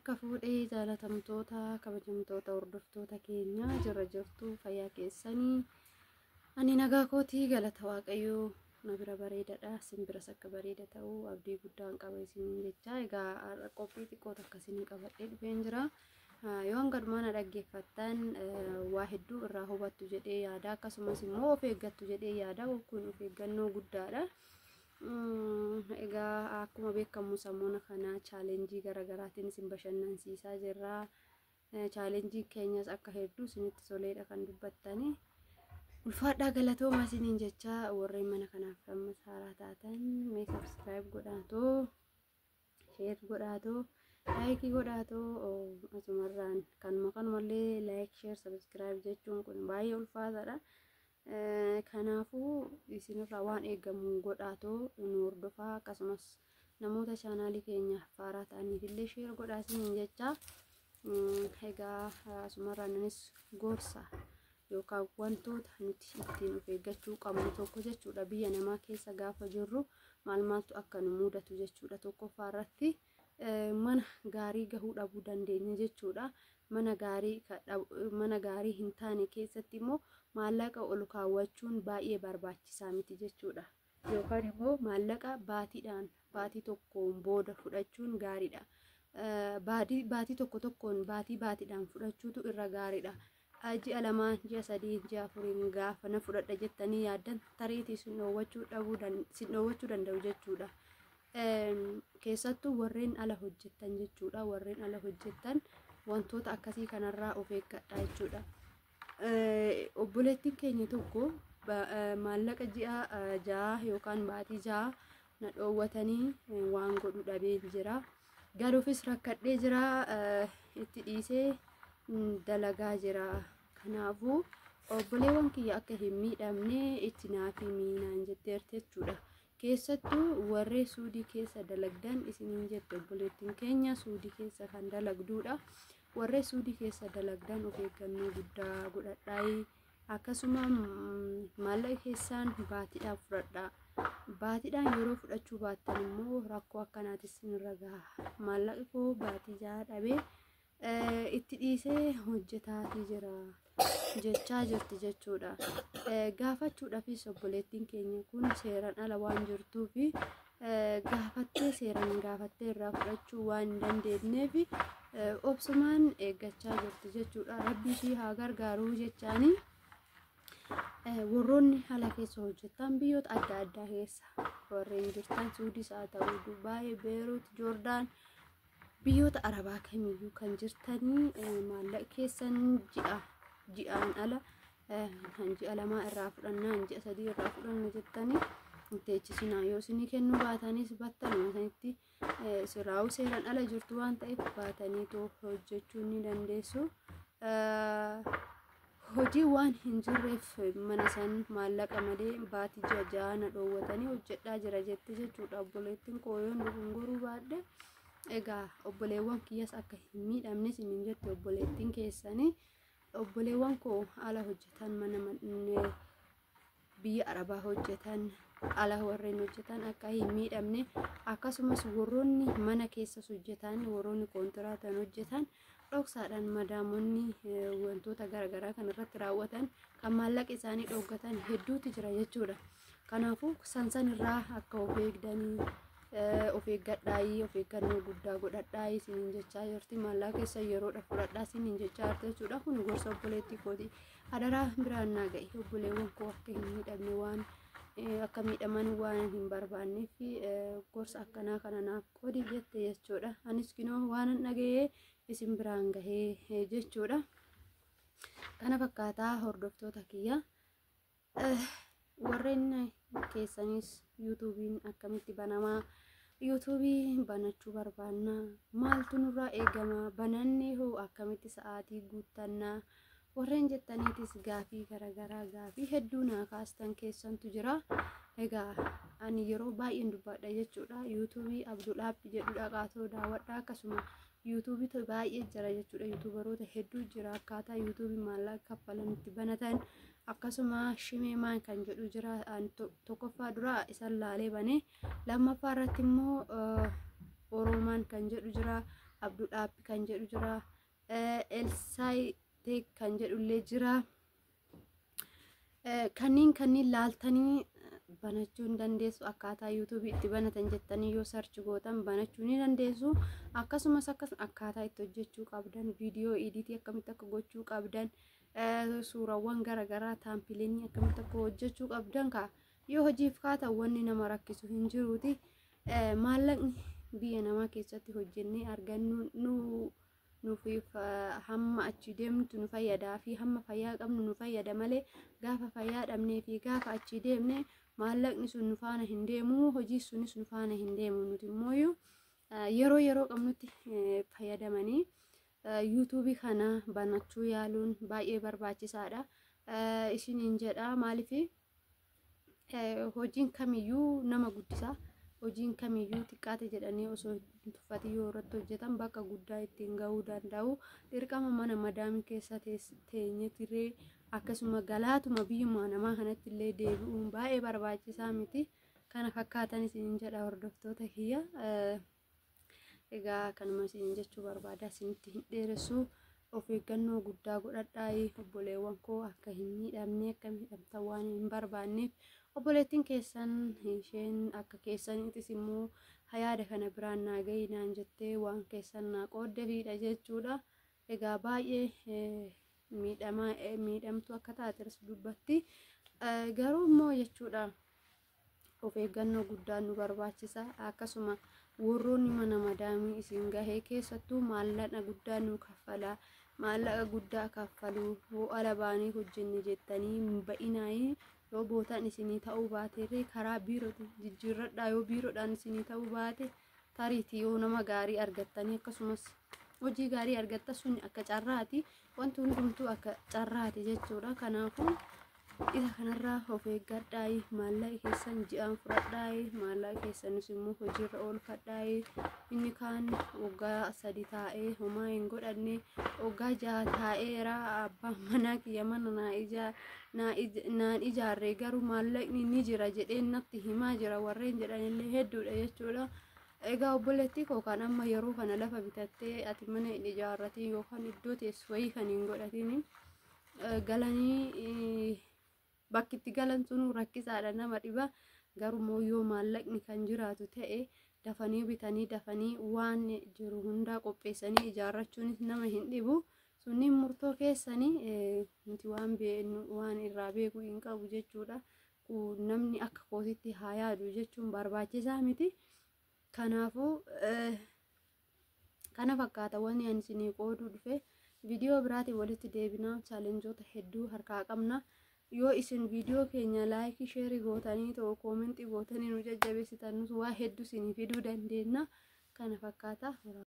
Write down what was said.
Harka fuudhee jaalatamtoota kabajamtoota hordoftoota keenya jirra jirtu fayyaa keessanii. Ani nagaa kootii galata Waaqayyoo na bira bareedadha. Isin biras akka bareeda ta'uu abdii guddaan qaba isiniin jecha. Egaa har'a qophii xiqqoo takka isinii qabadhee dhufeen jira. Yoo hanga dhumaa na dhaggeeffattan waa hedduu irraa hubattu jedhee yaada. Akkasumas immoo of eeggattu jedhee yaada. Kun of eeggannoo guddaadha. Egaa akkuma beekamu samoona kana chaalenjii garaagaraatiin isin bashannansiisaa jirra. Chaalenjiin keenyas akka hedduu isinitti toleedha kan dubbattani. Ulfaadhaa galatooma isiniin jecha warreen mana kanaaf ammas haaraa taatan mee subscribe godhaatoo share godhaatoo like godhaatoo asumarraan kanuma kanumallee like share subscribe jechuun kun baay'ee ulfaataadha. Kanaafuu isinirraa waan eegamu godhaatoo nu hordofaa, akkasumas namoota chaanaalii keenya haaraa ta'aniif illee share godhaa isiniin jecha. Egaa asumarraan anis gorsa yookaan wantoota nuti ittiin of eeggachuu qabnu tokko jechuudha. Biyya namaa keessa gaafa jirru maal maaltu akka nu mudatu jechuudha. Tokkoffaa irratti mana gaarii gahuu dhabuu dandeenya jechuudha. Mana gaarii hin taane keessatti immoo maallaqa ol kaawwachuun baay'ee barbaachisaa miti jechuudha. Yookaan immoo maallaqa baatiidhaan baatii tokkoon booda fudhachuun gaariidha. Baatii tokko tokkoon baatii baatiidhaan fudhachuutu irra gaariidha. Ji'a 2, ji'a 3, ji'a 4 gaafa na fudhadha jettanii yaaddan tariitii sin dhoowwachuu danda'u jechuudha. Keessattuu warreen ala hojjettan jechuudha. Warreen ala hojjettan wantoota akkasii kanarraa of eeggadha jechuudha. Obboleettiin keenya tokko maallaqa ji'a 6 yookaan baatii 6 na dhoowwatanii waan godhu dhabee jira. Galuufis rakkadhee jira, itti dhiisee dalagaa jira. Kanaafuu obboleewwan kiyya akka hin miidhamne itti naaf himi naan jetteerti jechuudha. Keessattuu warree Suudii keessa dalagdan isiniin jette obboleettiin keenya Suudii keessa kan dalagduudha. Warree Suudii keessa dalagdan of eeggannoo guddaa godhadhaa. Akkasuma maallaqa keessaan baatiidhaan fudhadhaa. Baatiidhaan yeroo fudhachuu baattan immoo rakkoo akkanaatis isinirra gaha. Maallaqa koo baatii 6 dhabee itti dhiisee hojjetaatii jira jechaa jirti jechuudha. Gaafachuudhaafis obboleettiin keenya kun seeraan ala waan jirtuuf gaafattee seeraan gaafattee irraa fudhachuu waan hin dandeenyeef obsumaan eeggachaa jirti jechuudha. Rabbi ishii haa gargaaruu jechaani. Warroonni ala keessa hojjetan biyyoota adda addaa keessa warreen jirtan Suudiis haa ta'u Dubaay, Beeruut, Joordaan biyyoota Arabaa kamiyyuu kan jirtanii maallaqa keessan ji'a ji'aan ala kan ji'a 2 irraa fudhannaa ji'a 3 irraa fudhanna jettanii teechisinaa. Yoo isinii kennuu baatanis battaluma sanitti siraa'uu seeraan ala jirtu waan ta'eef baatanii hojjechuu ni dandeessu. Hojii waan hin jirreef mana san maallaqa malee baatii ji'a 6 na dhoowwatanii hojjedhaa jira jette jechuudha. Obboleettiin koo yoon dogongoruu baadhe egaa obboleewwan kiyyas akka hin miidhamne isiniin jette obboleettiin keessanii. Obboleewwan koo ala hojjetan mana biyya Arabaa hojjetan ala warreen hojjetan akka hin miidhamne, akkasumas warroonni mana keessas hojjetan warroonni kontiraatan hojjetan dhoksaadhaan madaamonni wantoota garaagaraa kan irratti raawwatan kan maallaqa isaanii dhoggatan hedduutu jira jechuudha. Kanaafuu sansan irraa akka of eegdanii of eeggadhaayii of eeggannoo guddaa godhadhaayii isiniin jechaa jirti. Maallaqa keessa yeroodha fudhadhaa isiniin jechaa jirti jechuudha. Kun gorsa obboleettii kooti. Adaraa biraan naa ga'i obboleewwan koo akka hin miidhamne waan akka miidhaman waan hin barbaanneef gorsa akkanaa kana naaf qoodi jette jechuudha. Anis kinoo waan dhaga'ee isin biraan gahee jechuudha. Kana fakkaataa hordoftoota kiyya. Warreen keessanis yuutuubiin akkamitti banamaa, yuutuubii banachuu barbaannaa, maaltu nurraa eegama, banannee hoo akkamitti sa'aatii guuttannaa warreen jettaniitis gaafii garaagaraa gaafii hedduu naa kaastan keessantu jira. Egaa ani yeroo baay'een dubbadha jechuudha. Yuutuubii Abdul App jedhu dhaqaatoo daawwadha. Akkasuma yuutuubii baay'ee jira jechuudha. Yuutuubaroota hedduu jira akkaataa yuutuubii maallaqa kaffalan itti banatan. Akkasuma shimeemaan kan jedhu jira. Tokkoffaa dura isan laalee banee, lammaffaa irratti immoo Oroomaan kan jedhu jira. Abdul App kan jedhu jira. Elsaay Teek kan jedhullee jira. Kanneen laaltanii banachuu hin dandeessu. Akkaataa yuutuubii itti banatan jettanii yoo search gootan banachuu ni dandeessu. Akkasumas akkaataa itti hojjechuu qabdan, viidiyoo edit akkamitti akka gochuu qabdan, suurawwan garaagaraa thumbnail akkamitti akka hojjechuu qabdan kaa yoo hojiif kaatan wanni nama rakkisu hin jiruuti. Maallaqni biyya namaa keessatti hojjennee argannu nuufiif hamma achi deemnutti nu fayyadaa fi hamma fayyaa qabnu nu fayyada malee gaafa fayyaa dhabnee fi gaafa achi deemne maallaqni sun nu faana hin deemu, hojii sunis nu faana hin deemu. Nuti immoo yeroo qabnutti fayyadamanii yuutuubii kana banachuu yaaluun baay'ee barbaachisaadha. Isiniin jedha, maaliif hojiin kamiyyuu nama guddisa. Hojiin kamiyyuu xiqqaate jedhanii osoo hin tuffatin yoo irratti hojjetan bakka guddaa ittiin gahuu danda'u. Dirqama mana madaamii keessa teenye tiree akkasuma galaatuma biyyuma namaa kanatti illee deebi'uun baay'ee barbaachisaa miti. Kana fakkaatan isiniin jedha, hordoftoota kiyya. Egaa kanuma isiniin jechuu barbaada, isinitti hin dheeressu. Of eeggannoo guddaa godhadhaa, obboleewwan koo, akka hin miidhamne, akka miidhamtan waan hin barbaanneef. Obboleettiin keessan isheen akka keessaniitis immoo yaada kana biraan naa gahi naan jettee waan keessan naa qooddefiidha jechuudha. Egaa baay'ee miidhamaa miidhamtuu akka taates dubbatti. Garuu immoo jechuudha, of eeggannoo guddaan nu barbaachisa. Akkasuma warroonni mana madaamii isin gahee keessattuu maallaqa guddaa nu kaffala. Maallaqa guddaa kaffaluu hoo ala baanii hojjenne jettanii ba'inaayii yoo bootaan isinii ta'uu baate karaa biirootiin jijjiirradhaa. Yoo biiroodhaan isinii ta'uu baate, tariitii yoo nama gaarii argattanii akkasumas hojii gaarii argatta, sun akka carraati. Wanti hundumtuu akka carraati jechuudha. Kanaafuu isa kanarraa of eeggadhaa, maallaqa keessan ji'aan fudhadhaa, maallaqa keessanis immoo hojiirra oolfadhaa. Inni kaan waggaa 3 taa'ee homaa hin godhanne, waggaa 6 taa'eera, abbaan manaa kiyya mana naan ijaarre, garuu maallaqni ni jira jedhee natti himaa jira warreen jedhanillee hedduudha jechuudha. Egaa obboleettii koo kan amma yeroo kana lafa bitattee ati mana hin ijaarratiin yookaan iddoo teessu wayii kan hin godhatiin galanii bakki itti galan sunuu rakkisaadha, nama dhiba. Garuu yoo maallaqni kan jiraatu ta'e dafanii bitanii dafanii waan jiru hundaa qopheessanii ijaarrachuunis nama hin dhibu. Sunniin murtoo keessanii, nuti waan waan irraa beekuu hin qabu jechuudha. Namni akka kootitti haa yaadu jechuun barbaachisaa miti. Kanaafuu kana fakkaata wanni ani isinii qooduu dhufe. Viidiyoo biraatiin walitti deebinaa. Challengeoota hedduu harkaa qabna. Yoo isin viidiyoo keenya like, share gootanii ta'u, comment gootanii nu jajjabeessitan, nus waa hedduu isinii fiduu dandeenya. Kana fakkaata.